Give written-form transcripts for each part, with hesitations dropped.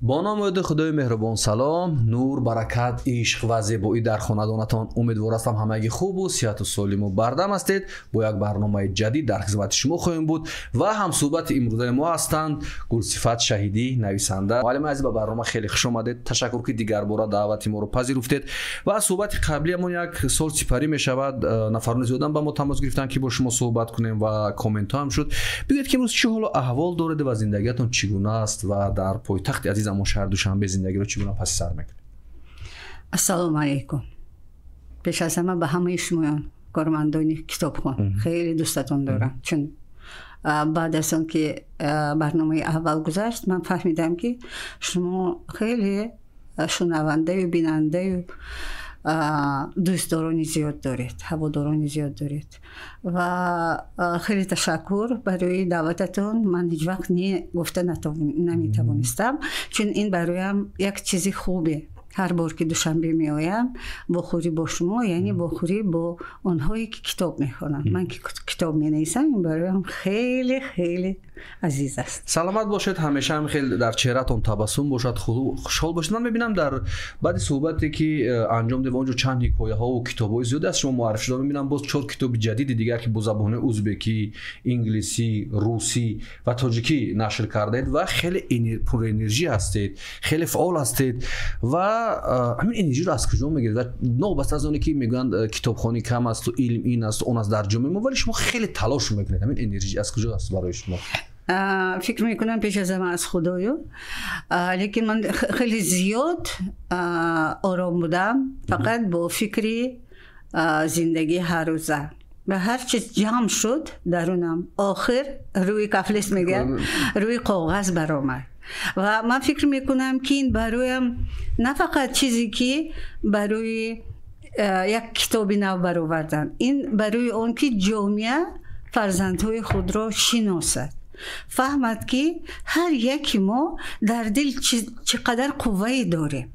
Бо номи ёди Худои меҳрубон салом, нур, баракат, ишқ ва зебоӣ дар хонадонатон. Умедвор ҳастам, ҳамагӣ хубу сиҳату солиму бардам ҳастед. Бо як барномаи ҷадид дар хизмати шумо хоҳем буд ва ҳамсӯҳбати имрӯзаи мо ҳастанд Гулсифат Шаҳидӣ, нависанда. Муаллими азиз, ба барнома хеле хуш омадед. Ташаккур, ки дигарбора даъвати моро пазируфтед ва суҳбати қаблиамон як сол сипарӣ мешавад. Нафарони зиёдам ба мо тамос гирифтанд, ки бо шумо суҳбат кунем ва комментҳо ҳам шуд. Бигӯед, ки имрӯз чӣ ҳолу аҳвол доред ва зиндагиятон чӣ гуна аст ва дар пойтахти азизамон шаҳри Душанбе зиндагиро чӣ гуна паси сар мекунед? Ассалому алайкум. Пеш аз ҳама ба ҳамаи шумоён, кормандони китобхон, хеле дӯстатон дорам, чун баъд аз он ки барномаи аввал гузашт, ман фаҳмидам, ки шумо хеле шунавандаю бинандаю дӯстдорони зиёд доред, ҳаводорони зиёд доред. Ва хеле ташаккур барои даъвататон. Ман ҳеҷ вақт не гуфта наметавонистам, чун ин бароям як чизи хубе. Ҳар бор ки Душанбе меоям, вохӯрӣ бо шумо, яъне вохӯрӣ бо онҳое, ки китоб мехонанд. Ман ки китоб менависам, ин бароям хеле хеле азиз аст. Саломат бошед, ҳамеша ҳам хеле дар чеҳратон табассум бошад, хушҳол бошед. Ман мебинам, дар баъди суҳбате, ки анҷом дед, онҷо чанд ҳикояҳову китобҳои зиёде аз шумо муарриф шуда. Мебинам, боз чор китоби ҷадиди дигар, ки бо забонҳои узбекӣ, инглисӣ, русӣ ва тоҷикӣ нашр кардаед ва хеле пурэнержӣ ҳастед, хеле фаъол ҳастед. Ва ҳамин энержиро аз куҷо мегиред? Ва новобаста аз оне ки мегӯянд, китобхонӣ кам асту илм ин асту он аст дар ҷомеа мо, вале шумо хеле талош мекунед. Ҳамин энержӣ аз куҷо аст барои шумо? Фикр мекунам, пеш аз ҳама аз Худою, лекин ман хеле зиёд ором будам, фақат бо фикри зиндагии ҳаррӯза, ва ҳар чиз ҷамъ шуд дарунам, охир рӯи кафлес мегӯяд, рӯи коғаз баромад. Ва ман фикр мекунам, ки ин бароям на фақат чизе, ки барои як китоби нав баровардан, ин барои он ки ҷомеа фарзандҳои худро шиносад, фаҳмад, ки ҳар яки мо дар дил чӣ қадар қуввае дорем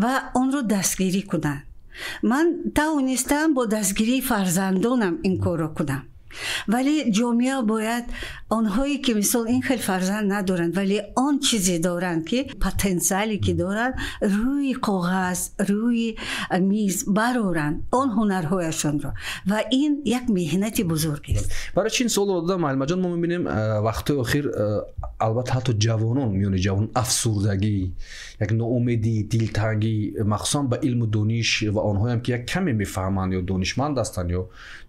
ва онро дастгирӣ кунанд. Ман тавонистам бо дастгирии фарзандонам ин корро кунам, вале ҷомеа бояд онҳое, ки мисол ин хел фарзанд надоранд, вале он чизе доранд, ки потенсиале ки доранд, рӯи коғаз, рӯи миз бароранд он ҳунарҳояшонро, ва ин як меҳнати бузургест. Барои чи ин суолро додам, муаллимаҷон? Мо мебинем, вақтҳои охир, албатта, ҳатто ҷавонон, миёни ҷавонон афсурдагӣ, як ноумедӣ, дилтангӣ, махсусан ба илму дониш ва онҳоям, ки як каме мефаҳманд ё донишманд ҳастанд ё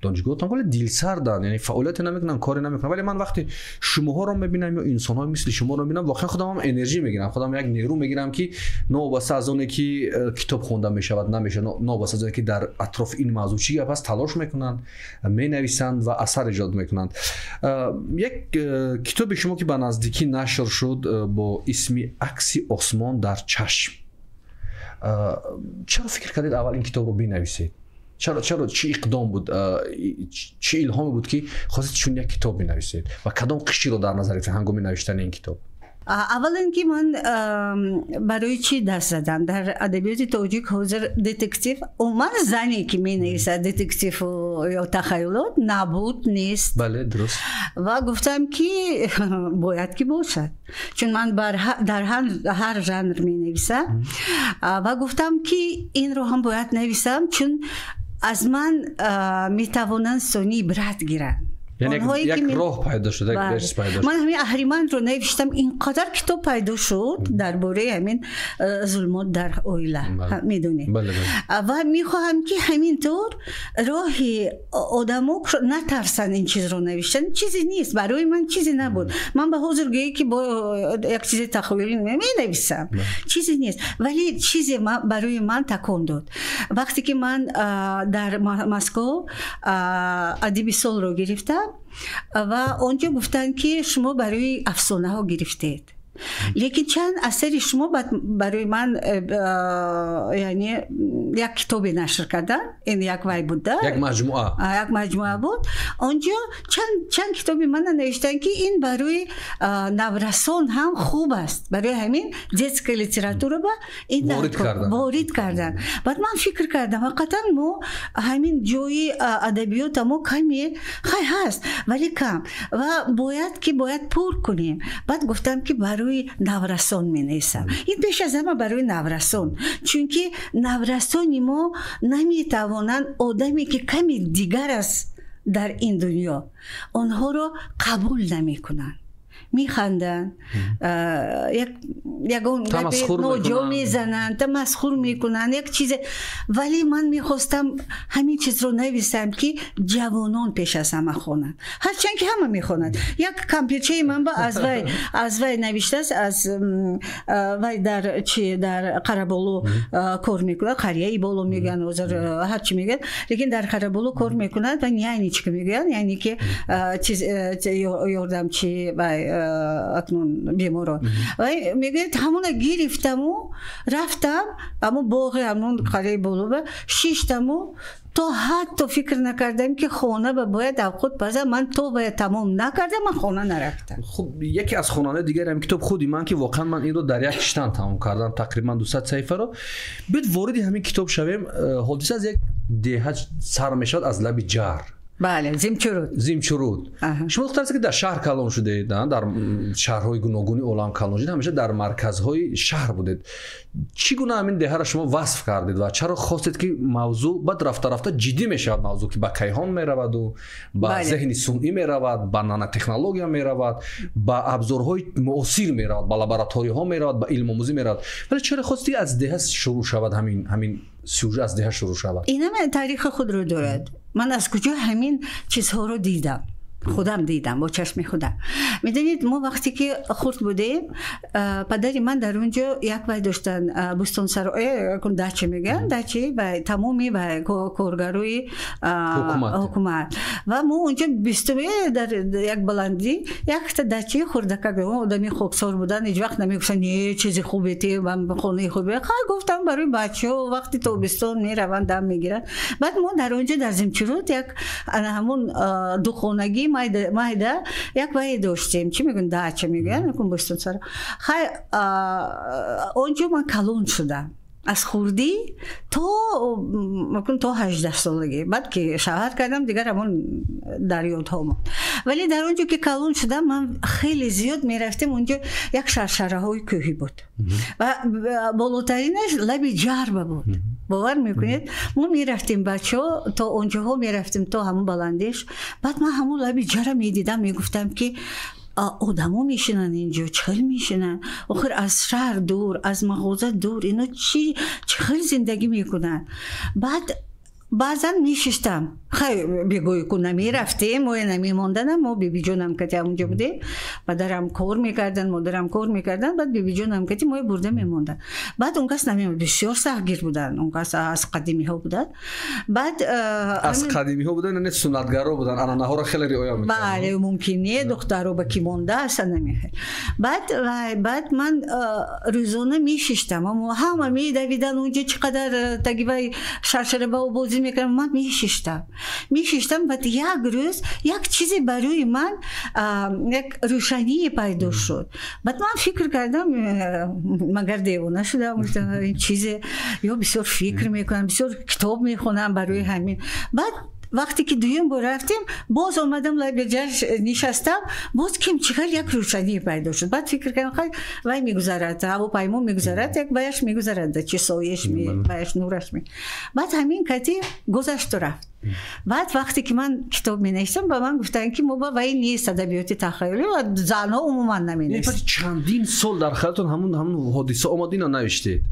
донишгоҳтон, вале дилсарданд, яъне фаъолияте намекунанд, коре намекунанд. Вале ман вақте шумоҳоро мебинам ё инсонҳои мисли шуморо мебинам, воқеан худам ҳам энержӣ мегирам, худам як нерӯ мегирам, ки новобаста аз оне ки китоб хонда мешавад, намешавад, новобаста аз оне ки дар атрофи ин мавзӯъ чӣ гап аст, талош мекунанд, менависанд ва асар эҷод мекунанд. Як китоби шумо, ки ба наздикӣ нашр шуд, бо исми «Акси осмон дар чашм», чаро фикр кардед аввал ин китобро бинависед? Чаро, чӣ иқдом буд, чӣ илҳоме буд, ки хостед чунин як китоб бинависед ва кадом қишриро дар назар гирифтед ҳангоми навиштани ин китоб? Аввалан, ки ман барои чӣ даст задам? Дар адабиёти тоҷик ҳозир детектив, умуман зане, ки менависад детективу ё тахайюлот, набуд, нест. Бале, дуруст. Ва гуфтам, ки бояд ки бошад, чун ман дар ҳар жанр менависам. Ва гуфтам, ки инро ҳам бояд нависам, чун аз ман метавонанд сони ибрат гиранд. Яъне як роҳ пайдо шуд, як верс пайдо шуд. Ман ҳамин Аҳриманро навиштам, ин қадар китоб пайдо шуд дар бораи ҳамин зулмот дар оила, медонед. Ва мехоҳам, ки ҳамин тавр роҳи одамо натарсанд ин чизро навиштан. Чизе нест, барои ман чизе набуд. Ман ба ҳозир гӯе, ки бо як чизи тахайюлӣ менависам, чизе нест, вале чизе барои ман такон дод, вақте ки ман дар Москов адиби солро гирифтам ва он ҷо гуфтанд, ки шумо барои афсонаҳо гирифтед, лекин чанд асари шумо барои ман, яъне як китобе нашр кардан, ин як вай буд да. Як маҷмӯа. Як маҷмӯа буд. Он ҷо чанд китоби мана навиштанд, ки ин барои наврасон ҳам хуб аст, барои ҳамин детская литература ба ин ворид кардан. Баъд ман фикр кардам, ҳақиқатан мо ҳамин ҷои адабиёта мо каме хай ҳаст, вале кам, ва бояд ки бояд пур кунем. Баъд гуфтам, ки барои Барои наврасон менависам. Ин пеш аз ҳама барои наврасон, чунки наврасони мо наметавонанд одаме ки каме дигар аст дар ин дунё, онҳоро қабул намекунанд, механданд, ягон гапи ноҷо мезананд, тамасхур мекунанд, як чизе. Вале ман мехостам ҳамин чизро нависам, ки ҷавонон пеш аз ҳама хонанд, ҳарчанд ки ҳама мехонанд. Як компютерчаи ман ба аз вай навиштааст, аз вай дар чи, дар Қараболу кор мекунад, қарияи боло мегӯянд ҳозир, ҳарчи мегӯянд, лекин дар Қараболу кор мекунад ва нянечка мегӯянд, яъне ки чиз, ёрдамчи вай акнун беморон. Вай мегӯяд, ҳамона гирифтаму рафтам ҳамун боғи ҳамун қарияи болоба шиштаму то ҳатто фикр накардам, ки хона ба бояд авқот пазам. Ман то бояд тамом накардам, ман хона нарафтам. Хуб, яке аз хонандаи дигари ҳамин китоб худи ман, ки воқеан ман инро дар як шиштан тамом кардам, тақрибан 200 саҳифаро. Биёед, вориди ҳамин китоб шавем. Ҳодиса аз як деҳа сар мешавад, аз лаби ҷар. Бале, Зимчуруд. Зимчуруд. Шумо духтарест, ки дар шаҳр калон шудед, дар шаҳрҳои гуногуни олам калон шудед, ҳамеша дар марказҳои шаҳр будед. Чӣ гуна ҳамин деҳаро шумо васф кардед ва чаро хостед, ки мавзӯъ баъд рафта рафта ҷиддӣ мешавад, мавзӯъ ки ба кайҳон мераваду ба зеҳни сунъӣ меравад, ба нанотехнология меравад, ба абзорҳои муосир меравад, ба лабораторияҳо меравад, ба илмомӯзӣ меравад, вале чаро хостед, ки аз деҳа шурӯъ шавад, ҳамин сюжет аз деҳа шурӯъ шавад? Инама таърихи худро дорад. Ман аз куҷо ҳамин чизҳоро дидам? Худам дидам, бо чашми худам. Медонед, мо вақте ки хурд будем, падари ман дар он ҷо як вай доштанд, бӯстонсаро, дача мегӯянд, дачи ва тамоми ва коргарои ҳукумат. Ва мо онҷо бисту дар як баландӣ якта дачаи хурдакак. Одами хоксор буданд, ҳеҷ вақт намегуфтанд, не, чизи хубе те, хонаи хубе. Хай, гуфтам, барои бачаҳо вақти тобистон мераванд, дам мегиранд. Баъд мо дар он ҷо, дар Зимчуруд, як ана ҳамун духонагӣ майда як вае доштем, чӣ мегӯянд, дача мегӯянд, бӯстонсаро. Хай, он ҷо ман калон шудам аз хурдӣ то 18-солагӣ. Баъд ки шавҳар кардам, дигар ҳамон дар ёдҳо монд. Вале дар он ҷо ки калон шудам, ман хеле зиёд мерафтем. Он ҷо як шаршараҳои кӯҳӣ буд ва болотаринаш лаби ҷарба буд. Бовар мекунед, мо мерафтем, бачаҳо, то онҷоҳо мерафтем, то ҳамун баландиш. Баъд ман ҳамун лаби ҷара медидам, мегуфтам, ки одамо мешинанд инҷо, чӣ хел мешинанд охир, аз шаҳр дур, аз мағоза дур, ино чӣ хел зиндагӣ мекунанд? Баъд баъзан мешиштам. Хай, бегоҳи ку намерафтем, моя намемонданам. Мо бибиҷонам кати ҳамунҷо будем, падарам кор мекардан, модарам кор мекардан, баъд бибиҷонам кати моя бурда мемондан. Баъд он кас намемонд, бисёр сахтгир буданд, он кас аз қадимиҳо буданд. Баъд Аз қадимиҳо буданд, яъне суннатгаро буданд, анъанаҳоро хеле риоя мекарданд. Бале, мумкин не, духтаро ба ки монда аста намехел. Баъд ман рӯзона мешиштам, ҳама медавидан унҷо, чӣ қадар таги вай шаршара ба бозӣ мекардам, ман мешиштам. Баъд як рӯз як чизе барои ман як рӯшание пайдо шуд. Баъд ман фикр кардам, магар девона шудам? Гуфтам, ин чизе ё бисёр фикр мекунам, бисёр китоб мехонам, барои ҳамин. Баъд вақте ки дуюм бор рафтем, боз омадам, лаби ҷар нишастам, боз ким чӣ хел як рӯшанӣ пайдо шуд. Баъд фикр кардам, хай, вай мегузарад, ҳавопаймо мегузарад, як ваяш мегузарад, чи сояш, ваяш, нураш. Баъд ҳамин кати гузашту рафт. Баъд вақте ки ман китоб менависам, ба ман гуфтанд, ки мо ба вай нест адабиёти тахайюлӣ ва занҳо умуман наменависанд. Чандин сол дар хаёлтон ҳамун ҳодиса омад, ина навиштед?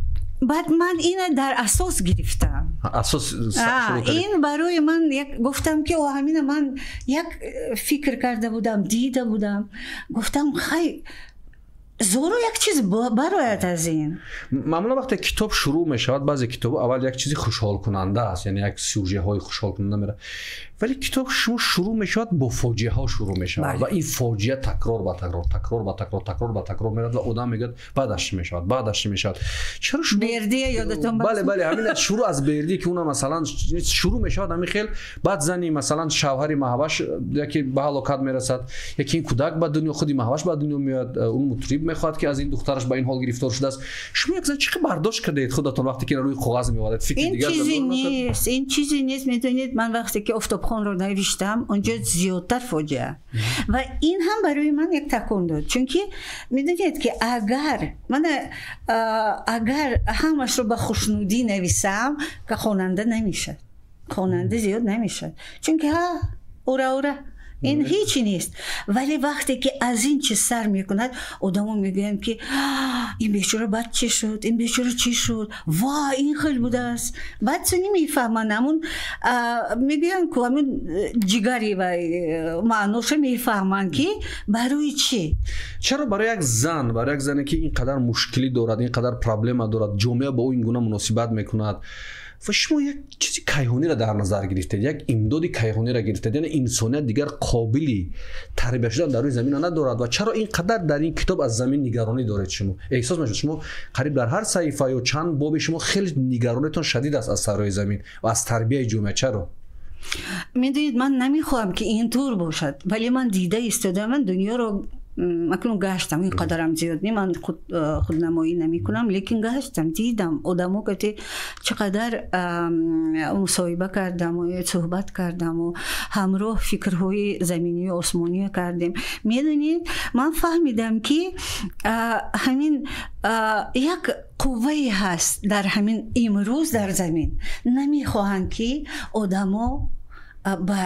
Баъд ман ина дар асос гирифтам. Асос. Ин барои ман як, гуфтам, ки о, ҳамина ман як фикр карда будам, дида будам. Гуфтам, хай, зоро як чиз барояд аз ин. Маъмулан вақте китоб шурӯъ мешавад, баъзе китобо аввал як чизи хушҳолкунанда аст, яъне як сюжеҳои хушҳолкунанда меравад, вале китоб шумо шурӯъ мешавад, бо фоҷиаҳо шурӯъ мешавад ва ин фоҷиа такрор ба такрор, такрор ба такрор, такрор ба такрор меравад ва одам мегӯяд, баъдаш чӣ мешавад, баъдаш чӣ мешавад? Чаро шумо Бердия ёдатон? Бале, ҳамин шурӯъ аз Бердӣ, ки уна масалан шурӯъ мешавад ҳамин хел. Баъд зани, масалан, шавҳари Маҳваш яке ба ҳалокат мерасад, яке ин кӯдак ба дунё, худи Маҳваш ба дунё меояд, он мутриб мехоҳад, ки аз ин духтараш ба ин ҳол гирифтор шудааст. Шумо як зан чӣ қадр бардошт кардаед худатон, вақте ки рӯи коғаз меовардед, фикри Ин дигар чизе нест, ин чизе нест. Медонед, ман вақте ки офтобхона Суҳробхонро навиштам, онҷо зиёдтар фоҷиа. Ва ин ҳам барои ман як такон дод, чунки медонед, ки агар мана агар ҳамашро ба хушнудӣ нависам, ка хонанда намешад, хонанда зиёд намешад, чунки ҳа, ура, ура, ин ҳечи нест. Вале вақте ки аз ин чиз сар мекунад, одамо мегӯянд, ки ин бечора баъд чӣ шуд, ин бечора чӣ шуд, ва ин хел будааст. Баъд суни мефаҳманд, ҳамун мегӯянд ку, ҳамун ҷигари ва маъноша мефаҳманд, ки барои чӣ. Чаро барои як зан, барои як зане, ки ин қадар мушкилӣ дорад, ин қадар проблема дорад, ҷомеа ба ӯ ин гуна муносибат мекунад ва шумо як чизи кайҳониро дар назар гирифтед, як имдоди кайҳониро гирифтед, яъне инсоният дигар қобили тарбия шудан дар рӯи замина надорад? Ва чаро ин қадар дар ин китоб аз замин нигаронӣ доред шумо? Эҳсос мешавад, шумо қариб дар ҳар саҳифа ё чанд боби шумо хеле нигаронитон шадид аст аз саррои замин ва аз тарбияи ҷомеа. Чаро? Медонед, ман намехоҳам, ки ин тур бошад, вале ман дида истодаам, ман дунёро акнун гаштам, ин қадарам зиёд не, ман худнамоӣ намекунам, лекин гаштам, дидам одамо, ки чӣ қадар мусоҳиба кардаму суҳбат кардаму ҳамроҳ фикрҳои заминию осмонӣ кардем. Медонед, ман фаҳмидам, ки ҳамин як қуввае ҳаст дар ҳамин имрӯз дар замин, намехоҳанд, ки одамо ба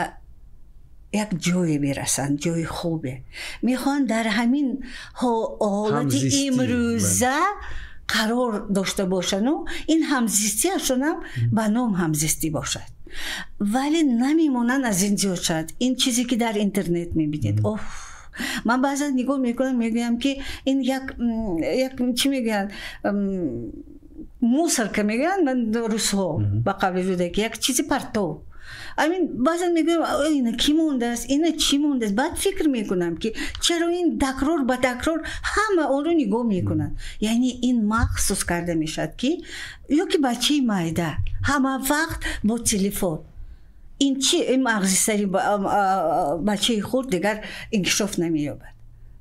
як ҷое бирасанд, ҷои хубе. Мехоҳанд дар ҳамин ҳолати имрӯза қарор дошта бошану ин ҳамзистиашонам ба ном ҳамзистӣ бошад, вале намемонанд аз ин зиёд шавад. Ин чизе, ки дар интернет мебинед, оф, ман баъзан нигоҳ мекунам, мегӯям, ки ин як чӣ мегӯянд, мусорка мегӯянд русҳо ба қавли Рӯдакӣ, як чизи партов. Амин баъзан мегӯям, ина кӣ мондааст, ина чӣ мондааст. Баъд фикр мекунам, ки чаро ин такрор ба такрор ҳама онро нигоҳ мекунанд. Яъне ин махсус карда мешавад, ки ё ки бачаи майда ҳама вақт бо телефон, ин чи, ин мағзи сари бачаи хурд дигар инкишоф намеёбад.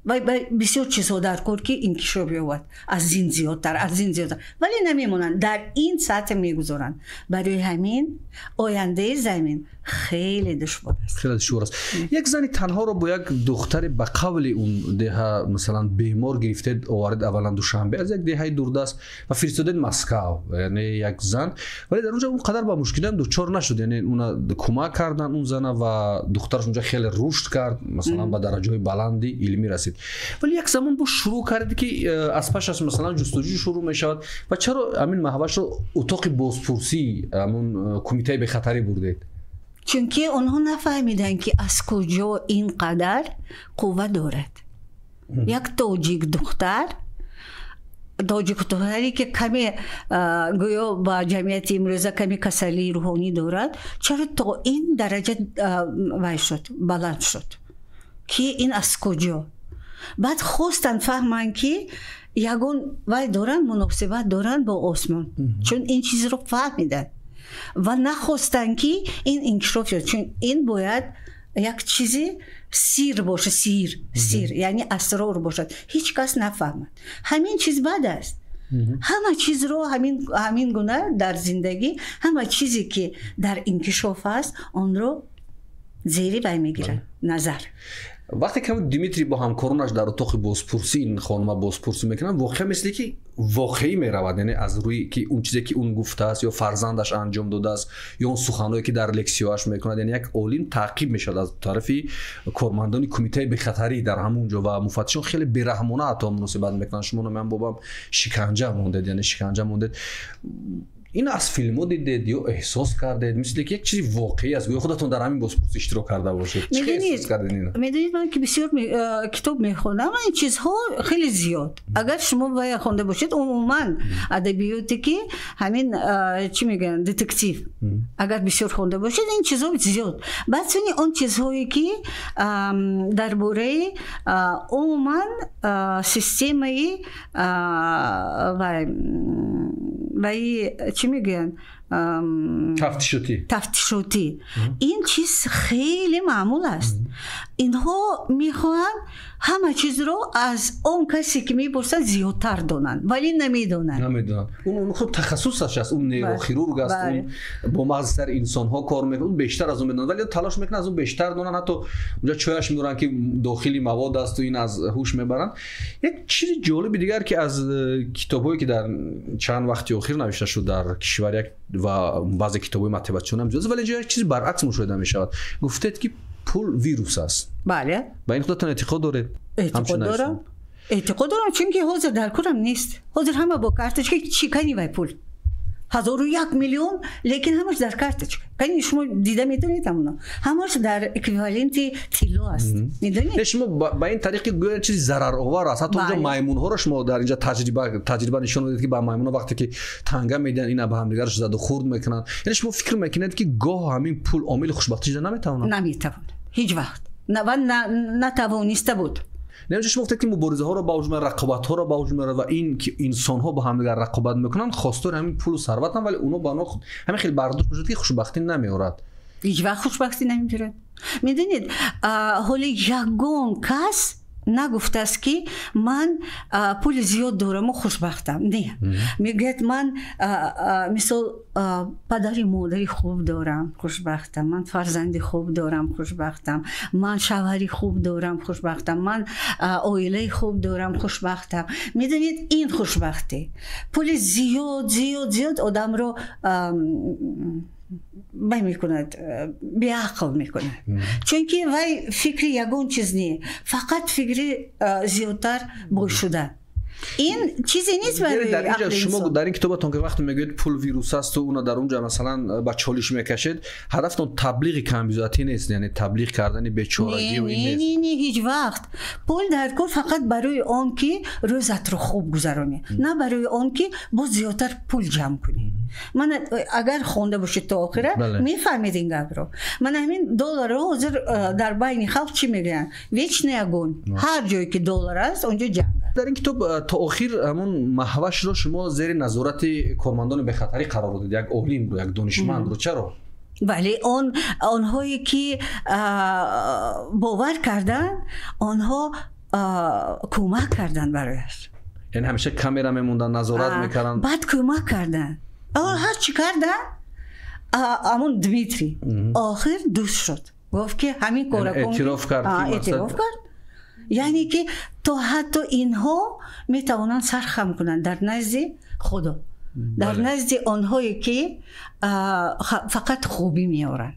Ва бисёр чизҳо дар кор, ки инкишоф ёбад, аз ин зиёдтар, аз ин зиёдтар, вале намемонанд, дар ин сатҳ мегузоранд. Барои ҳамин ояндаи замин хеле душвор аст. Хеле душвор аст. Як зани танҳоро бо як духтари, ба қавли он деҳа, масалан, бемор гирифтед, овардед аввалан Душанбе аз як деҳаи дурдаст ва фиристодед Москав, яъне як зан, вале дар онҷо он қадар ба мушкилиам дучор нашуд, яъне уна кӯмак кардан он зана ва духтараш онҷо хеле рушд кард, масалан, ба дараҷаҳои баланди илмӣ расид. Вале як замон бо шурӯъ кард, ки аз пашаш, масалан, ҷустуҷӯ шурӯъ мешавад. Ва чаро ҳамин Маҳвашро утоқи бозпурсӣ, ҳамун кумитаи бехатарӣ бурдед? Чунки онҳо нафаҳмиданд, ки аз куҷо ин қадар қувва дорад як тоҷик духтар, тоҷик духтаре, ки каме гӯё ба ҷамъияти имрӯза каме касалии рӯҳонӣ дорад, чаро то ин дараҷа вай шуд, баланд шуд, ки ин аз куҷо. Баъд хостанд фаҳманд, ки ягон вай доранд, муносибат доранд бо осмон, чун ин чизро фаҳмиданд ва нахостанд, ки ин инкишоф ёбад, чун ин бояд як чизи сир бошад, сир, яъне асрор бошад, ҳеҷ кас нафаҳмад. Ҳамин чиз бад аст. Ҳама чизро ҳамин гуна дар зиндагӣ, ҳама чизе, ки дар инкишоф аст, онро зери вай мегиранд назар. Вақте ки Дмитрий бо ҳамкоронаш дар утоқи бозпурсӣ ин хонума бозпурсӣ мекунанд, воқеа мисли ки воқеӣ меравад, яъне аз рӯи ки он чизе, ки он гуфтааст ё фарзандаш анҷом додааст ё он суханҳое, ки дар лексияаш мекунад, яъне як олим таъқиб мешавад аз тарафи кормандони кумитаи бехатарӣ дар ҳамон ҷо ва муфаттишон хеле бераҳмона ҳатто муносибат мекунанд. Шумо номиам бобам шиканҷа мондед, яъне шиканҷа мондед. Ин аз филмҳо дидед ё эҳсос кардед, мисли ки як чизи воқеӣ аст, гӯё худатон дар ҳамин бозпурсӣ иштирок карда бошед? Чӣ эҳсос кардед ино? Медонед, ман ки бисёр китоб мехонам, ин чизҳо хеле зиёд. Агар шумо бая хонда бошед, умуман адабиёте, ки ҳамин чӣ мегӯянд, детектив, агар бисёр хонда бошед, ин чизҳо зиёд. Баъд суни он чизҳое, ки дар бораи умуман системаи ваи чӣ мегӯянд, тафтишотӣ. Тафтишотӣ, ин чиз хеле маъмул аст. Инҳо мехоҳанд ҳама чизро аз он касе ки мепурсанд зиёдтар донанд, вале намедонанд. Намедонанд. Он худ тахассусаш аст, он нейрохирург аст, он бо мағзи сари инсонҳо кор мекунад, он бештар аз он медонад, вале талош мекунад аз он бештар донанд, ҳатто онҷо чояш меоранд ки дохили мавод аст ва ин аз ҳуш мебаранд. Як чизи ҷолиби дигар ки аз китобҳое ки дар чанд вақти охир навишта шуд дар кишвар як ва баъзе китобҳои мотиватсионӣ ҳам зиёд аст, вале инҷо як чизи баръакс мушоҳида мешавад. Гуфтед ки пул вирус аст. Бале. Ба ин худатон эътиқод доред? Эътиқод дорам. Эътиқод дорам, чунки ҳозир дар корам нест. Ҳозир ҳама бо карточка чӣ кани вай пул? 1001 миллион, лекин ҳамаш дар карточка. Кани шумо дида метавонед ҳамоно. Ҳамаш дар эквиваленти тилло аст. Медонед? Шумо ба ин тариқи гӯянд чизи зараровар аст. Ҳатто онҷо маймунҳоро шумо дар инҷа таҷриба нишон додед ки ба маймунҳо вақте ки танга медиҳанд, ина ба ҳамдигараш заду хурд мекунанд. Яъне шумо фикр мекунед ки гоҳ ҳамин пул омили хушбахтӣ шуда наметавонад? Наметавонад. Ҳеҷ вақт. Ва натавониста буд. Не, шумо гуфтед ки муборизаҳоро ба вуҷуд меорад, рақобатҳоро ба вуҷуд меорад ва ин ки инсонҳо ба ҳамдигар рақобат мекунанд, хостори ҳамин пулу сарватанд, вале онҳо ба онҳо ҳамин хеле бардошт мешуд ки хушбахтӣ намеорад. Ҳеҷ вақт хушбахтӣ намеорад. Медонед, ҳоле ягон кас нагуфтааст ки ман пули зиёд дораму хушбахтам. Не. Мегӯяд ман мисол падари модари хуб дорам, хушбахтам, ман фарзанди хуб дорам, хушбахтам, ман шавҳари хуб дорам, хушбахтам, ман оилаи хуб дорам, хушбахтам. Медонед, ин хушбахтӣ. Пули зиёд, зиёд, зиёд одамро вай мекунад, беақл мекунад. Чунки вай фикри ягон чиз не, фақат фикри зиёдтар бой шудан. Ин чизе нест барои дар инҷа ақли шумо инсон. Дар ин китобатон ки вақте мегӯед пул вирус аст ва уна дар онҷа масалан ба чолиш мекашед, ҳадафтон таблиғи камбизоатӣ нест, яъне таблиғ кардани бечорагӣ ва ин Не, нест. не, не, ҳеҷ вақт. Пул дар кор фақат барои он ки рӯзатро хуб гузаронӣ, на барои он ки боз зиёдтар пул ҷамъ кунӣ. Ман агар хонда бошед то охира, мефаҳмед ин гапро. Ман ҳамин долларро ҳозир дар байни халқ чӣ мегӯянд? Вечный огонь. Ҳар ҷое ки доллар аст, онҷо ҷанг аст. Дар ин китоб то охир ҳамон маҳвашро шумо зери назорати кормандони бехатарӣ қарор додед, як олимро, як донишмандро. Чаро? Вале онҳое ки бовар карданд, онҳо кӯмак карданд барояш. Яъне ҳамеша камера мемонданд, назорат мекарданд. Баъд кӯмак карданд. Ҳар чӣ карданд, ҳамон Дмитрий охир дӯст шуд. Гуфт ки ҳамин кора кун. Эътироф кард ки мақсад Эътироф кард. Яъне ки то ҳатто инҳо метавонанд сархам кунанд дар назди Худо, дар назди онҳое ки фақат хубӣ меоранд.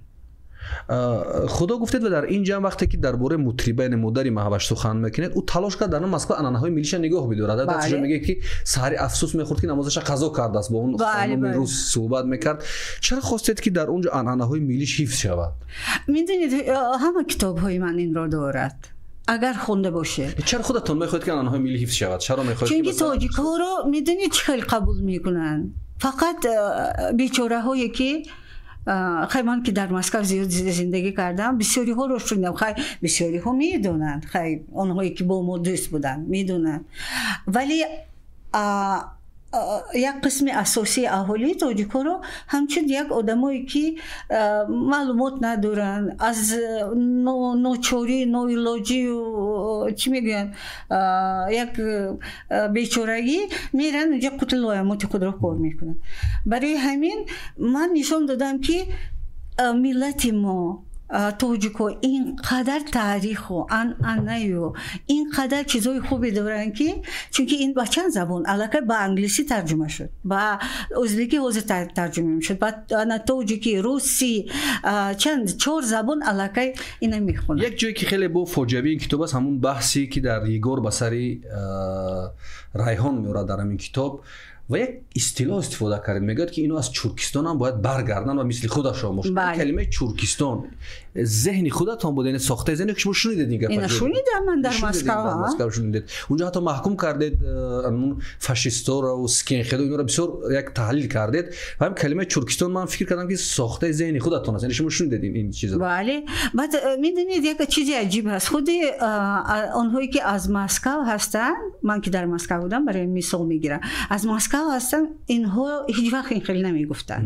Худо гуфтед ва дар ин ҷамъ вақте ки дар бораи мутриба, яъне модари маҳваш сухан мекунед, ӯ талош кард дар Москва анъанаҳои миллиша нигоҳ бидорад. Дар ҷо мегӯяд ки саҳари афсӯс мехӯрд ки намозаша қазо кардааст, бо он хонуми рус суҳбат мекард. Чаро хостед ки дар он ҷо анъанаҳои миллиш ҳифз шавад? Медонед, ҳама китобҳои ман инро дорад. Агар хонда бошед. Чаро худатон мехоҳед ки анъанаҳои миллӣ ҳифз шавад? Чаро мехоҳед ки Чунки масалан тоҷикҳоро медонед чӣ хел қабул мекунанд? Фақат бечораҳое ки хай ман ки дар Москва зиёд зиндагӣ кардам, бисёриҳоро шунидам. Хай бисёриҳо медонанд, хай онҳое ки бо мо дӯст буданд медонанд, вале як қисми асосии аҳолии тоҷикҳоро ҳамчун як одамое ки маълумот надоранд, аз ночорӣ, ноилоҷию чӣ мегӯянд, як бечорагӣ меранд унҷа қутли лоямоти худро кор мекунанд. Барои ҳамин ман нишон додам ки миллати мо тоҷикҳо ин қадар таъриху анъанаю ин қадар чизҳои хубе доранд ки чунки ин ба чанд забон аллакай ба англисӣ тарҷума шуд, ба ӯзбекӣ ҳозир тарҷума мешуд, ба тоҷикӣ, русӣ, чанд 4 забон аллакай ина мехонанд. Як ҷое ки хеле бо фоҷиавии ин китоб аст, ҳамун баҳсе ки дар Егор ба сари Райҳон меорад дар ҳамин китоб ва як истилоҳ истифода кардед, мегӯяд ки ино аз Чуркистон ҳам бояд баргарданд ва мисли худашон бошанд. Калимаи Чуркистон зеҳни худатон буд, яъне сохтаи зеҳне ки шумо шунидед ин гапро? Ина шунидам ман дар Шунидед, Москва, дар а? Москва шунидед. Унҷо ҳатто маҳкум кардед ҳамун фашистҳоро ва скинхедо, инҳоро бисёр як таҳлил кардед ва ҳам калимаи Чуркистон ман фикр кардам ки сохтаи зеҳни худатон аст, яъне шумо шунидед ин чизро. Бале. Баъд медонед як чизи аҷиб аст. Худи онҳое ки аз Москва ҳастанд, ман ки дар Москва будам, барои мисол мегирам, аз Москва ҳастанд, инҳо ҳеҷ вақт ин хеле намегуфтанд.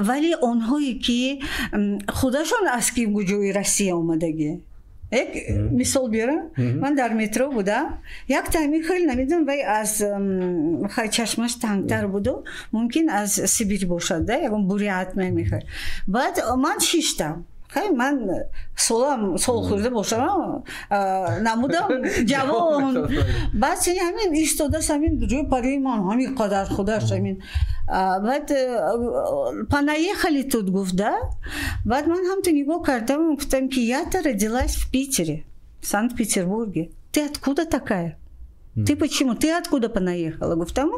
Вале онҳое ки худашон аз ки ҷои Россия омадагӣ, Як мисол биёрам. Ман дар метро будам, якта ҳамин хел, намедонам, вай аз хай чашмаш тангтар буду, мумкин аз Сибир бошад, да, ягон бурят мехел. Баъд ман шиштам. Хай, ман солам сол хӯрда бошам, намудам ҷавон. Баъд сини ҳамин истодааст, ҳамин ҷои парои ман ҳамин қадар худаш ҳамин. Баъд «Понаехали тут», гуфт, да. Баъд ман ҳамту нигоҳ кардам, гуфтам, ки я-то родилась в Питере, в Санкт-Петербурге, ты откуда такая? Ты почему? Ты откуда понаехала? Гуфтам.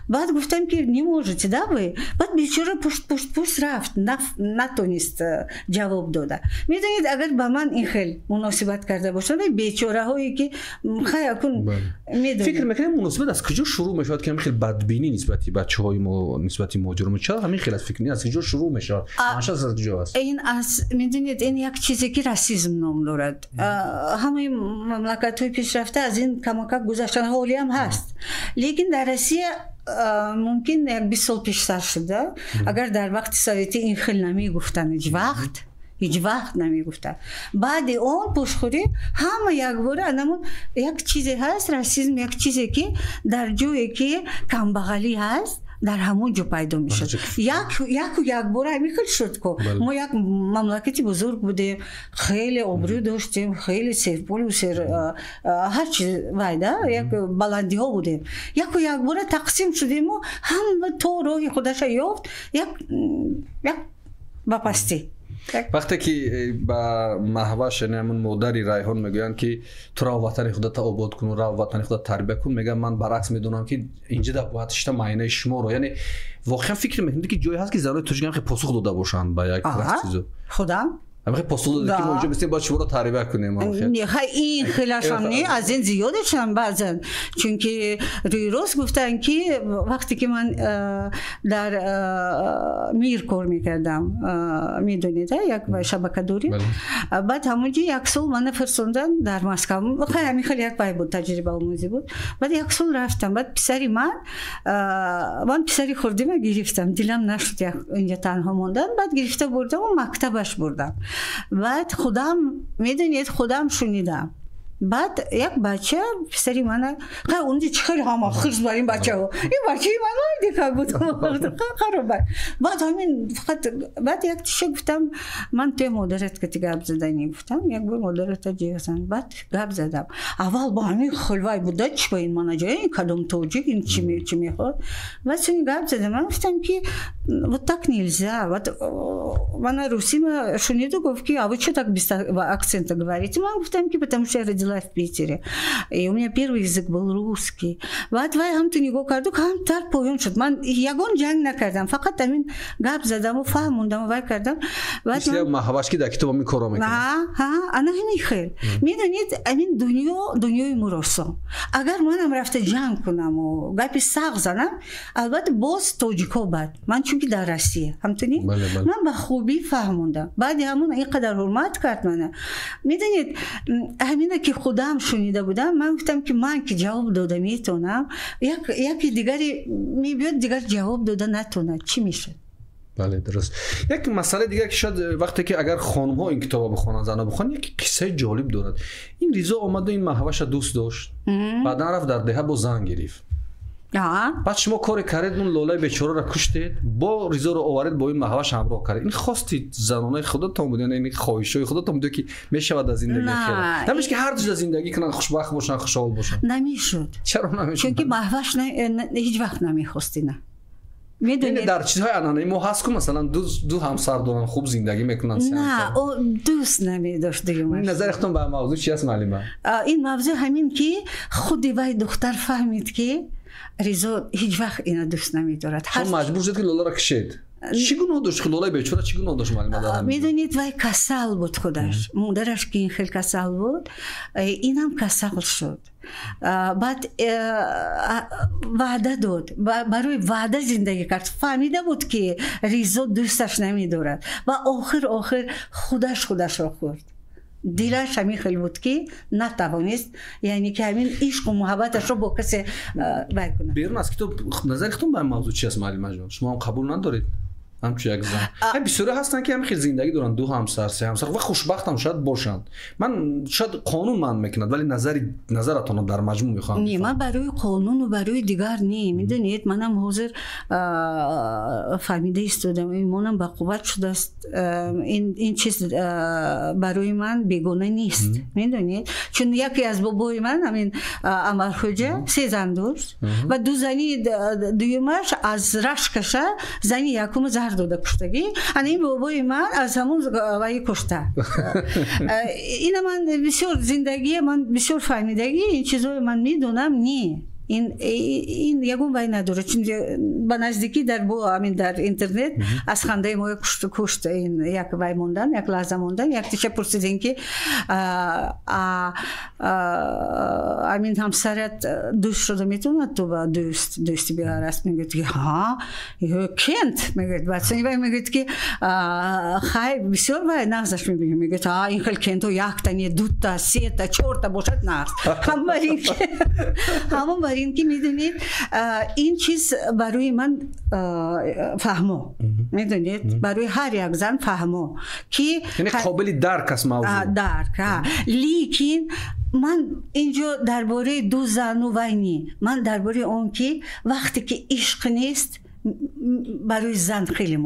Баъд гуфтам, ки не можете, да, вы? Баъд бечора пушт, пушт, пушт рафт, натонист ҷавоб дода. Медонед, агар ба ман ин хел муносибат карда бошанд, бечораҳое ки хай акун медонед. Фикр мекунем, муносибат аз куҷо шурӯъ мешавад, ки ҳамин хел бадбинӣ нисбати бачаҳои мо, нисбати муҳоҷирон, чаро ҳамин хел аст? Фикр аз куҷо шурӯъ мешавад, манша аз куҷо аст? Ин аз, медонед, ин як чизе ки расизм ном дорад. Ҳамаи мамлакатҳои пешрафта аз ин камакак гузаштан, ҳолиам ҳаст, лекин дар Россия мумкин як 20 сол пештар шуда. Агар дар вақти советӣ ин хел намегуфтанд, ҳеҷ вақт, ҳеҷ вақт намегуфтанд. Баъди он пошхӯрӣ ҳама якбора анамун як чизе ҳаст, расизм, як чизе ки дар ҷое ки камбағалӣ ҳаст, дар ҳамон ҷо пайдо мешуд. Яку якбора ҳамин хел шуд ку. Мо як мамлакати бузург будем, хеле обрӯ доштем, хеле серпулу сер ҳар чиз вай, да, як баландиҳо будем. Яку якбора тақсим шудему ҳама то роҳи худаша ёфт, як ба пастӣ. Вақте ки ба Маҳваш, яъне ҳамун модари Райҳон, мегӯянд, ки ту рав, ватани худата обод кун, рав, ватани худат тарбия кун, мегӯянд, ман баръакс медонам, ки инҷа да бояд шишта майнаи шуморо. Яъне воқеан фикр мекунед, ки ҷое ҳаст, ки занои тоҷик ҳам посух дода бошанд ба як чизо? Худам. Ҳамин посух дода, ки мо инҷо бистем, бояд шуморо тарбия кунем? Не, хай, ин хелашам не, аз ин зиёдашам баъзан, чунки рӯи рост гуфтанд, ки вақте ки ман дар Мир кор мекардам, медонед, як шабака дорем, баъд ҳамонҷо як сол мана фирсондан дар Москав. Хай, ҳамин хеле як вай буд, таҷрибаомӯзӣ буд. Баъд як сол рафтам. Баъд писари ман, ман писари хурдима гирифтам, дилам нашуд инҷа танҳо мондан. Баъд гирифта бурдаму мактабаш бурдам. Баъд худам, медонед, худам шунидам. Баъд як бача писари мана, хай, унҷа чӣ хеле ҳама хирс бар ин бачаҳо, ин бачаи ман дика буд, хароба. Баъд ҳамин фақат баъд як тиша гуфтам, ман туя модарат кати гап заданӣ, гуфтам, як бор модарата ҷиғзан. Баъд гап задам. Аввал бо ҳамин хелвай буда, чӣ ба ин мана ҷоя, ин кадом тоҷик, ин чӣ мехоҳад? Баъд сони гап задам, ман гуфтам, ки вот так нельзя. Вот мана русима шуниду, гуфт, ки а вы что так без акцента говорите? Ман гуфтам, ки потому что я родилась в Питере и у меня первый язык был русский. Баъд вай ҳамту нигоҳ карду, ҳамтар поён шуд. Ман ягон ҷанг накардам, фақат ҳамин гап задаму фаҳмондаму вай кардам. Мисли Маҳваш, ки дар китоб ҳамин корро мекунад. Ана ҳамин хел. Медонед, ҳамин дунё дунёи муросон. Агар манам рафта ҷанг кунаму гапи сахт занам, албатта, боз тоҷикҳо бад. Ман чунки дар Россия ҳамтуни ман ба хубӣ фаҳмондам, баъди ҳамон ин қадар ҳурмат кард мана. Медонед, ҳамина ки худам шунида будам, ман гуфтам, ки ман ки ҷавоб дода метавонам, яке дигаре мебиёд, дигар ҷавоб дода натавонад, чӣ мешуд? Бале, дуруст. Як масъалаи дигар, ки шояд вақте ки агар хонумҳо ин китобро бихонанд, занҳо бихонанд, як қиссаи ҷолиб дорад. Ин Ризо омаду ин Маҳваша дӯст дошт, баъдан рафт, дар деҳа бо зан гирифт. Баъд шумо коре кардед, он лолаи бечораро куштед, бо Ризоро оваред, бо ин Маҳваш ҳамроҳ кардед. Ин хости занонаи худатон буд, яъне ин хоҳишҳои худатон буд, ки мешавад аз зиндагӣ хеле намеш, ки ҳар ду зиндагӣ кунанд, хушбахт бошанд, хушҳол бошанд? Намешуд. Чаро намешуд? Чунки Маҳваш ҳеҷ вақт намехост ина. Медонед, дар чизҳои анъанаи мо ҳаст ку, масалан, ду ҳамсар доранд, хуб зиндагӣ мекунанд. На, ӯ дӯст намедошт дуюмаш. Назари худтон ба мавзӯъ чи аст, муаллима? Ин мавзӯъ ҳамин, ки худи вай духтар фаҳмид, ки Ризо ҳеҷ вақт ина дӯст намедорад. Шумо маҷбур шудед, ки лоларо кишед. Чӣ гуноҳ дошт лолаи бечора, чӣ гуноҳ дошт, муаллима, дар ҳамин? Медонед, вай касал буд худаш, модараш ки ин хел касал буд, инам касал шуд. Баъд ваъда дод, барои ваъда зиндагӣ кард. Фаҳмида буд, ки Ризо дӯсташ намедорад, ва охир охир худаш худашро хӯрд. Дилаш ҳамин хел буд, ки натавонист, яъне ки ҳамин ишқу муҳаббаташро бо касе вай кунад. Берун аз китоб назари худтон ба ин мавзӯъ чи аст, муаллимаҷон? Шумо ҳам қабул надоред? Ҳамчун як зан. Бисёре ҳастанд, ки ҳамин хел зиндагӣ доранд, ду ҳамсар, се ҳамсар ва хушбахтам шояд бошанд. Ман шояд қонун манъ мекунад, вале назаратонро дар маҷмӯъ мехоҳам. Не, ман барои қонуну барои дигар не. Медонед, манам ҳозир фаҳмида истодам, имонам ба қувват шудааст. Ин чиз барои ман бегона нест. Медонед, чун яке аз бобои ман, ҳамин Анвархоҷа, се зан дошт ва ду зани дуюмаш аз рашкаша зани якума заҳр дода куштагӣ. Ана ин бобои ман аз ҳамон ваи кушта. Ина ман бисёр зиндагие ман бисёр фаҳмидагӣ, ин чизҳое ман медонам, не. Ин ягон вай надорад, чун ба наздикӣ дар ҳамин дар интернет аз хандаи мо кушт ин як вай мондан, як лаҳза мондан, як тиша пурсидем, ки ҳамин ҳамсарат дӯст шуда метавонад, ту ба дӯсти биараст? Мегӯяд, ки ҳа, кент мегӯяд. Баъд вай мегӯяд, ки хай, бисёр вай нағзаш мебинем. Мегӯяд, ҳа, ин хел кентҳо якта не, дута, сета, чорта бошад, нағз. Ҳамон бар ин ки медонед, ин чиз барои ман фаҳмо, медонед, барои ҳар як зан фаҳмо, ки яъне қобили дарк аст мавзӯъ. Дарк. Лекин ман инҷо дар бораи ду зану вай не, ман дар бораи он ки вақте ки ишқ нест, барои зан хеле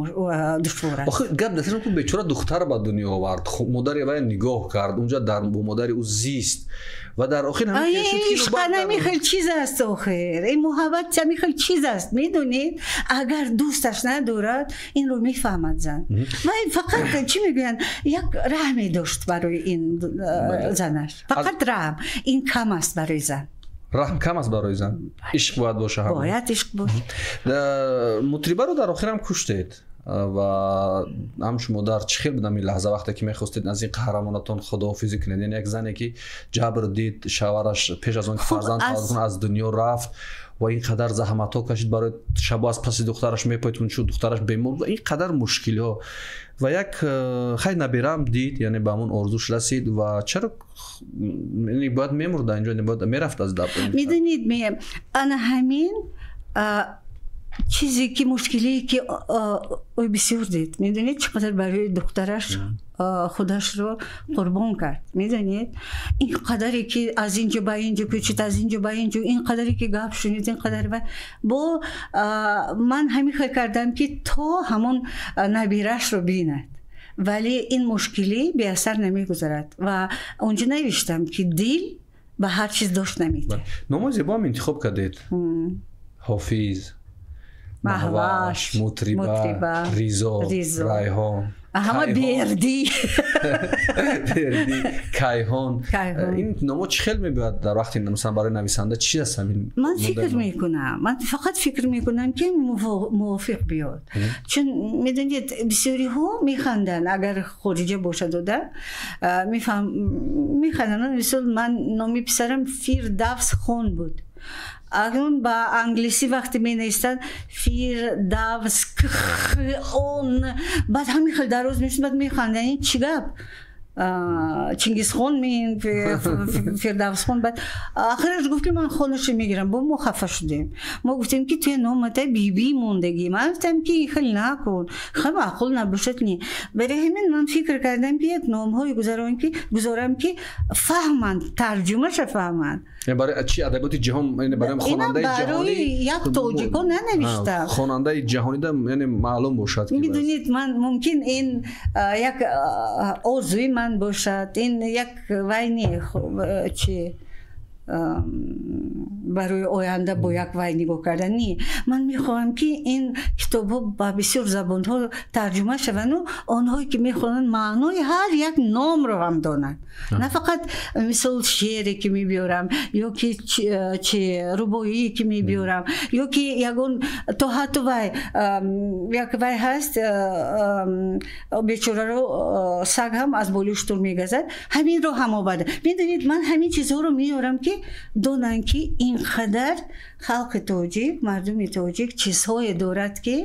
душвор аст. Охир гап дар сари бечора духтар ба дунё овард, модари вай нигоҳ кард, унҷа дар бо модари ӯ зист ва дар охир ишқ ҳамин хел чиз аст. Охир ин муҳаббат ҳамин хел чиз аст, медонед, агар дӯсташ надорад, инро мефаҳмад зан. Ва фақат чӣ мегӯянд, як раҳме дошт барои ин занаш, фақат раҳм. Ин кам аст барои зан. Раҳм кам аст барои зан, ишқ бояд боша. Бояд ишқ боша. Мутрибаро дар охирам куштед ва ҳамчун модар чӣ хел будам ин лаҳза, вақте ки мехостед аз ин қаҳрамонатон худоҳофизӣ кунед? Яъне як зане ки ҷабр дид, шавҳараш пеш аз он ки фарзанд таваллуд кунад аз дунё рафт ва ин қадар заҳматҳо кашид, барои шабо аз паси духтараш мепоид, чун духтараш бемор буд, ин қадар мушкилиҳо ва як хай набираам дид, яъне ба ҳамон орзуш расид. Ва чаро бояд мемурда инҷо, бояд мерафт аз даб? Медонед, ана ҳамин чизе ки мушкилие ки ӯ бисёр дид, медонед, чӣ қадар барои духтараш худашро қурбон кард, медонед, ин қадаре ки аз ин ҷо ба ин ҷо кӯчид, аз ин ҷо ба ин ҷо, ин қадаре ки гап шунид, ин қадар бо ман ҳамин хел кардам, ки то ҳамон набирашро бинад, вале ин мушкилӣ беасар намегузарад. Ва онҷо навиштам, ки дил ба ҳар чиз дошт наметавад. Номои зебоам интихоб кардед: Ҳофиз, Маҳваш, Мутриба, Ризо, Райҳон. Ҳама Бердӣ. Бердӣ, Кайҳон. Ин номо чӣ хел мебояд дар вақти, масалан, барои нависанда чӣ аст ҳамин? Ман фикр мекунам, ман фақат фикр мекунам, ки мувофиқ биёд, чун медонед, бисёриҳо механданд, агар хориҷа бошад ода механданд. Мисол, ман номи писарам Фирдавс Хон буд. Акнун ба англисӣ вақте менависанд Фирдавс он, баъд ҳамин хел дароз мешуд, баъд механданд, ин чӣ гап, Чингизхон, Фирдавсхон. Баъд ахираш гуфт, ки ман хонаша мегирам. Бо мо хафа шудем, мо гуфтем, ки туя номата бибӣ мондагӣ. Ман гуфтам, ки ин хел накун, хел маъқул набошад. Не, барои ҳамин ман фикр кардам, ки як номҳое гузорам, ки фаҳманд, тарҷумаша фаҳманд. Барои чи адабиёти ҷаҳон, барои хонандаи ҷаҳонӣ. Як тоҷико нанавиштам. Хонандаи ҷаҳонида, яъне маълум бошад. Медонед, ман мумкин ин як орзуи ман бошад, ин як вай не, чи барои оянда бо як вай нигоҳ кардан не. Ман мехоҳам, ки ин китобҳо ба бисёр забонҳо тарҷума шаванду онҳое ки мехонанд, маънои ҳар як номро ҳам донанд, на фақат мисол шеъре ки мебиёрам ё ки чи рубоие ки мебиёрам, ё ки ягон то ҳатто вай як вай ҳаст, бечораро саг ҳам аз болои шутур мегазад, ҳаминро ҳам оварда. Медонед, ман ҳамин чизҳоро меорам, ки донанд, ки ин Инқадар халқи тоҷик, мардуми тоҷик чизҳое дорад, ки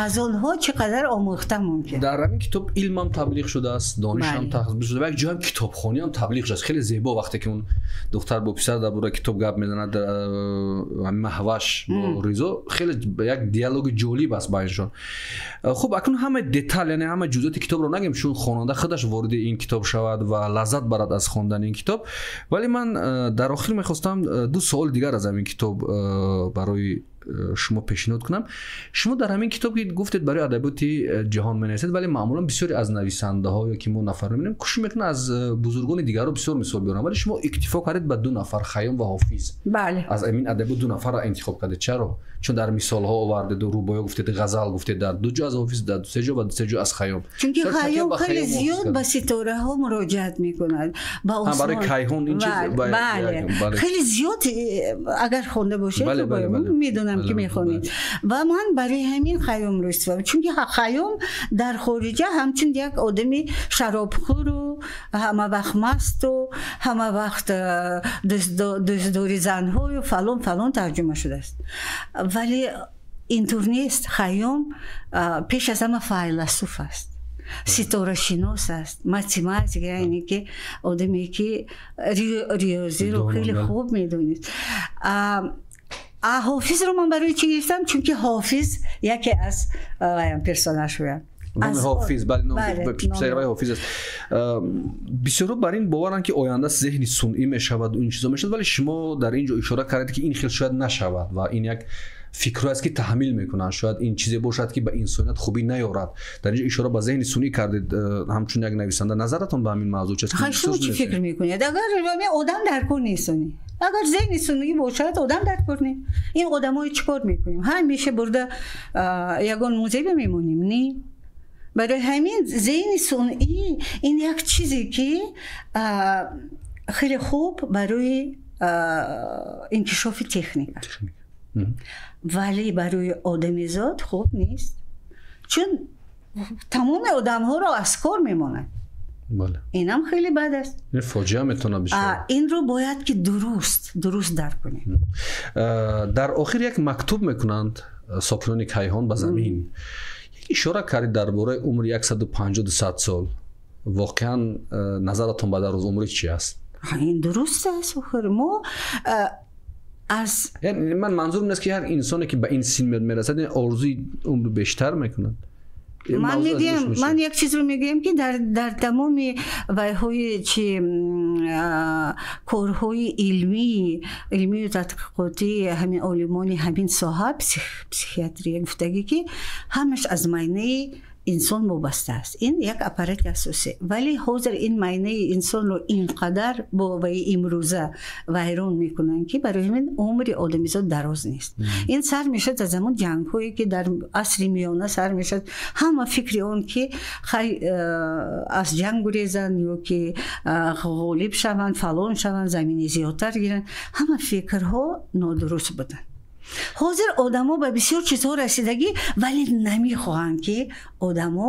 аз онҳо чӣ қадар омӯхта мумкин. Дар ҳамин китоб илмам таблиғ шудааст, донишам таблиғ шуда ва як ҷоям китобхониам таблиғ шудааст. Хеле зебо вақте ки он духтар бо писар дар бораи китоб гап мезанад, Маҳваш бо Ризо, хеле як диалоги ҷолиб аст байншон. Хуб, акнун ҳама детал, яъне ҳама ҷузъиёти китобро нагем, чун хонанда худаш вориди ин китоб шавад ва лаззат барад аз хондани ин китоб. Вале ман дар охир мехостам ду суол дигар аз ҳамин китоб барои шумо пешниҳод кунам. Шумо дар ҳамин китоб ки гуфтед барои адабиёти ҷаҳон менависед, вале маъмулан бисёре аз нависандаҳо ё ки мо нафар мебинем, кӯшиш мекунанд аз бузургони дигарро бисёр мисол биёранд, вале шумо иктифо кардед ба ду нафар, Хайём ва Ҳофиз. Бале. Аз ҳамин адабиёт ду нафарро интихоб кардед. Чаро? Чун дар мисолҳо овардед, рубоиҳо гуфтед, ғазал гуфтед, дар ду ҷо аз Ҳофиз, дар се ҷо ва се ҷо аз Хайём. Чунки Хайём хеле зиёд ба ситораҳо муроҷиат мекунад, ба осмон. Барои кайҳон ин чиз, бале, хеле зиёд агар хонда бошед, медонам ки мехонед. Ва ман барои ҳамин Хайёмро истифода, чунки Хайём дар хориҷа ҳамчун як одами шаробхӯру ҳама вақт масту ҳама вақт дӯстдори занҳою фалон фалон тарҷума шудааст. Вале интур нест. Хайём пеш аз ҳама файласуф аст, ситорашинос аст, математик, яъне ки одаме ки риёзиро хеле хуб медонист. Ҳофизро ман барои чӣ гирифтам? Чунки Ҳофиз яке аз персонажҳоям. Номи Ҳофиз, бале, номи писари Ҳофиз аст. Бисёрҳо бар ин боваранд, ки оянда зеҳни сунъӣ мешавад, ин чизо мешавад, вале шумо дар ин ҷо ишора кардед, ки ин хел шояд нашавад ва ин як фикрҳо аст, ки таҳмил мекунанд. Шояд ин чизе бошад, ки ба инсоният хубӣ наёрад. Дар ин ҷо ишора ба зеҳни сунъӣ кардед ҳамчун як нависанда. Назаратон ба ҳамин мавзӯъ чист? Шумо чӣ фикр мекунед? Агар одам дар кор нест, агар зеҳни сунъӣ бошад, одам дар кор нест. Ин одамҳои чӣ кор мекунем? Ҳамеша бурда ягон музей бимемонем? Не. Барои ҳамин зеҳни сунъӣ ин як чизе, ки хеле хуб барои инкишофи техника, вале барои одамизод хуб нест, чун тамоми одамҳоро аз кор мемонад. Инам хеле бад аст. Ин фоҷиа метавонад бишавад. Инро бояд ки дуруст дарк кунем. Дар охир як мактуб мекунанд сокинони кайҳон ба замин. Як ишора кардед дар бораи умри 150-200 сол. Воқеан назаратон ба дарозумрӣ чи аст? Ин дуруст аст. Охир мо аз ман манзурам нест, ки ҳар инсоне ки ба ин син мерасад, орзуи умри бештар мекунад. Ман мегӯям, ман як чизро мегӯям, ки дар тамоми вайҳои чи корҳои илмию тадқиқотӣ ҳамин олимони ҳамин соҳа, психиатрия, гуфтагӣ, ки ҳамаш аз майнаи инсон вобаста аст. Ин як аппарати асосӣ. Вале ҳозир ин майнаи инсонро ин қадар бо ваи имрӯза вайрон мекунанд, ки барои ҳамин умри одамизод дароз нест. Ин сар мешавад аз ҳамон ҷангҳое, ки дар асри миёна сар мешавад. Ҳама фикри он, ки хай аз ҷанг гурезанд ё ки ғолиб шаванд, фалон шаванд, замини зиёдтар гиранд, ҳама фикрҳо нодуруст буданд. Ҳозир одамо ба бисёр чизҳо расидагӣ, вале намехоҳанд, ки одамо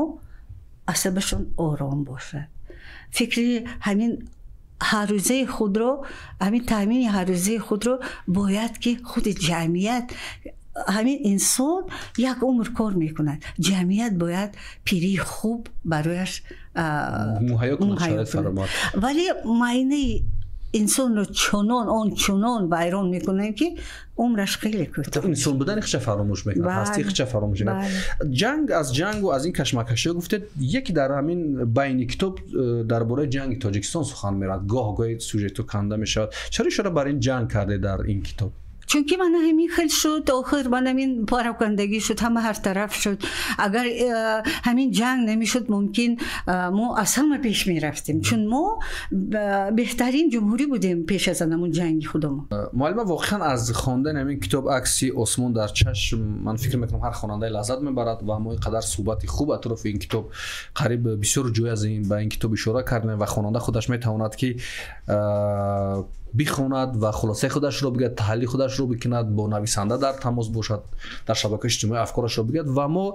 асабашон ором бошад. Фикри ҳамин ҳаррӯзаи худро, ҳамин таъмини ҳаррӯзаи худро бояд ки худи ҷамъият, ҳамин инсон як умр кор мекунад, ҷамъият бояд пирии хуб барояш муҳайё кунад. Вале майнаи инсонро чунон он чунон вайрон мекунанд, ки умраш хеле кӯтоҳ. Инсон будани худша фаромӯш мекунад, ҳастии худша фаромӯш мекунад. Ҷанг аз ҷангу аз ин кашмакашиҳо гуфтед, яке дар ҳамин байни китоб дар бораи ҷанги Тоҷикистон сухан меравад. Гоҳ гоҳи сюжету канда мешавад. Чаро ишора бар ин ҷанг кардед дар ин китоб? Чунки ман ҳамин хел шуд, охир ман ҳамин парокандагӣ шуд, ҳама ҳар тараф шуд. Агар ҳамин ҷанг намешуд, мумкин мо аз ҳама пеш мерафтем, чун мо беҳтарин ҷумҳурӣ будем пеш аз ҳамон ҷанги худамон. Муаллима, воқеан аз хондани ҳамин китоб «Акси осмон дар чашм» ман фикр мекунам, ҳар хонандаи лаззат мебарад ва мо ин қадар суҳбати хуб атрофи ин китоб, қариб бисёр ҷой аз ин ба ин китоб ишора кардем ва хонанда худаш метавонад, ки бихонад ва хулосаи худашро бигӯяд, таҳлили худашро бикунад, бо нависанда дар тамос бошад, дар шабакаҳои иҷтимоӣ афкорашро бигӯяд. Ва мо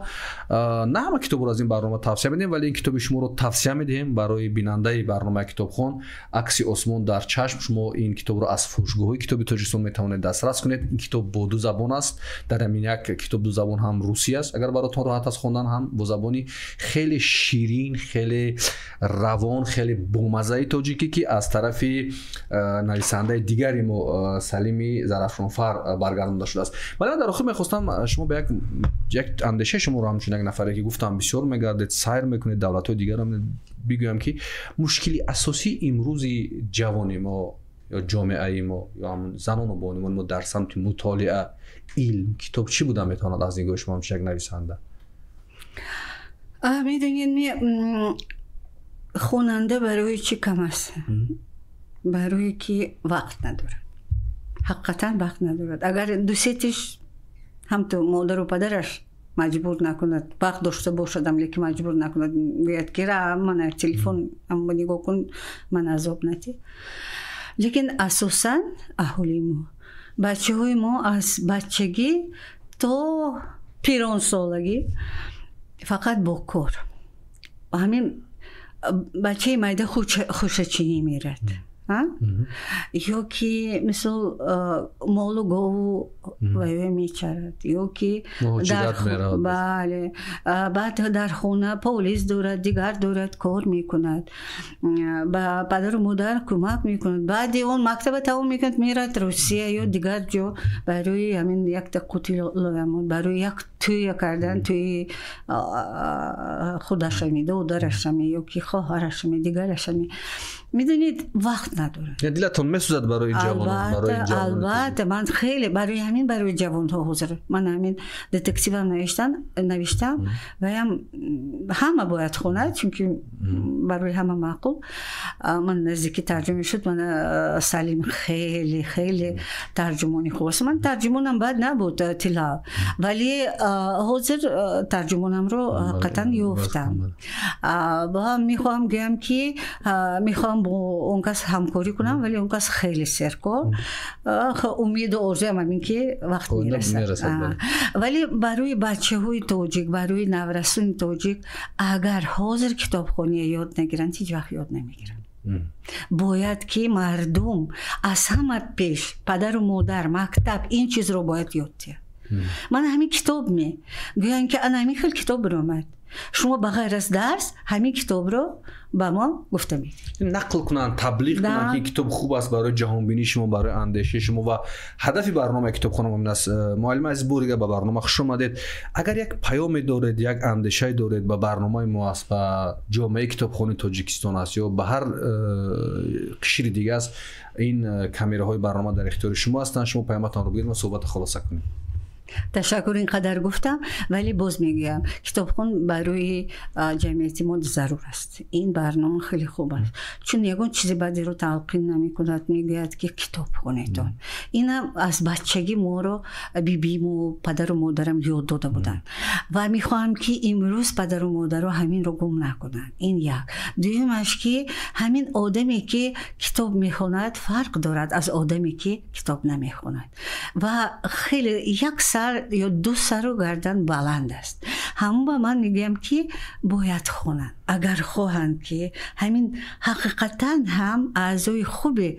на ҳама китобро аз ин барнома тавсия медиҳем, вале ин китоби шуморо тавсия медиҳем барои бинандаи барномаи Китобхон. Акси осмон дар чашм. Шумо ин китобро аз фурӯшгоҳҳои китоби Тоҷикистон метавонед дастрас кунед. Ин китоб бо ду забон аст. Дар ҳамин як китоб ду забон, ҳам русӣ аст, агар баротон роҳат аст хондан, ҳам бо забони хеле ширин, хеле равон, хеле бомаззаи тоҷикӣ, ки аз тарафи нависандаи дигари мо Салими Зарафшонфар баргардонда шудааст. Вале ман дар охир мехостам шумо ба як андешаи шуморо, ҳамчун як нафаре ки гуфтам бисёр мегардед, сайр мекунед, давлатҳои дигарро, бигӯям ки мушкили асосии имрӯзи ҷавони мо ё ҷомеаи мо ё ҳамун занону бонувони мо дар самти мутолиа, илм, китоб чӣ буда метавонад аз нигоҳи шумо ҳамчун як нависанда? Медонед, хонанда барои чӣ кам аст? Барое ки вақт надорад, ҳақиқатан вақт надорад. Агар дусетиш ҳамту модару падараш маҷбур накунад, вақт дошта бошадам, лекин маҷбур накунад, гӯяд ки ра, мана телефон аммо нигоҳ кун, ман азоб натӣ. Лекин асосан аҳолии мо, бачаҳои мо аз бачагӣ то пиронсолагӣ фақат бо кор. Ҳамин бачаи майда хушачинӣ мерад ё ки мисол молу гову ваё мечарад, ё ки бале, баъд дар хона полис дорад, дигар дорад, кор мекунад, ба падару модар кӯмак мекунад. Баъди он мактаба тамом мекунад, мерад Русия ё дигар ҷо барои ҳамин якта қути лоямон, барои як тӯя кардан, тӯи худашами, додарашами ё ки хоҳарашами, дигарашами. Медонед, вақт надорад. Дилатон месӯзад барои ҷавонон? Албатта, ман хеле барои ҳамин, барои ҷавонҳо ҳозир ман ҳамин детективам навиштам, ваям ҳама бояд хонад, чунки барои ҳама маъқул. Ман наздики тарҷума шуд. Ман Салим хеле хеле тарҷумони хуб аст. Ман тарҷумонам бад набуд, Тилав, вале ҳозир тарҷумонамро ҳақиқатан ёфтам ва мехоҳам гӯям ки мехоҳам бо он кас ҳамкорӣ кунам, вале он кас хеле серкор. Умеду орзуям ҳамин ки вақт мерасад. Вале барои бачаҳои тоҷик, барои наврасони тоҷик, агар ҳозир китобхония ёд нагиранд, ҳеҷ вақт ёд намегиранд. Бояд ки мардум аз ҳама пеш, падару модар, мактаб ин чизро бояд ёд диҳад. Ман ҳамин китоб мегӯянд ки ана ҳамин хел китоб биромад, шумо ба ғайр аз дарс ҳамин китобро ба мо гуфта медиҳед, нақл кунанд, таблиғ кунанд ки китоб хуб аст барои ҷаҳонбинии шумо, барои андешаи шумо. Ва ҳадафи барномаи Китобхона ин аст. Муаллими азиз, бори дигар ба барнома хуш омадед. Агар як паёме доред, як андешае доред ба барномаи мо аст, ба ҷомеаи китобхонаи Тоҷикистон аст ё ба ҳар қишри дига аст, ин камераҳои барнома дар ихтиёри шумо ҳастанд. Шумо паёматонро бигиред, мо суҳбатро хулоса кунем. Ташаккур, ин қадар гуфтам, вале боз мегӯям, китобхон барои ҷамъияти мо зарур аст. Ин барнома хеле хуб аст, чун ягон чизи бадиро талқин намекунад, мегӯяд ки китоб хонедон. Инам аз бачагӣ моро бибиму падару модарам ёд дода буданд ва мехоҳам ки имрӯз падару модаро ҳаминро гум накунанд. Ин як. Дуюмаш ки ҳамин одаме ки китоб мехонад фарқ дорад аз одаме ки китоб намехонад ва хеле як сар ё ду сару гардан баланд аст. Ҳамон ба ман мегӯям ки бояд хонанд, агар хоҳанд ки ҳамин ҳақиқатан ҳам аъзои хуби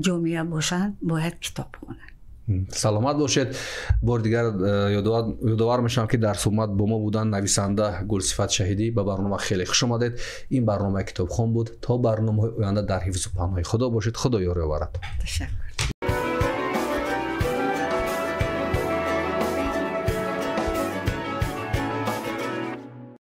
ҷомеа бошанд, бояд китоб хонанд. Саломат бошед. Бори дигар ёдовар мешавам ки дар суҳбат бо мо буданд нависанда Гулсифат Шаҳидӣ. Ба барнома хеле хуш омадед. Ин барномаи Китобхон буд. То барномаҳои оянда дар ҳифзу паноҳи Худо бошед. Худо ёрӣ оварад. Ташаккур.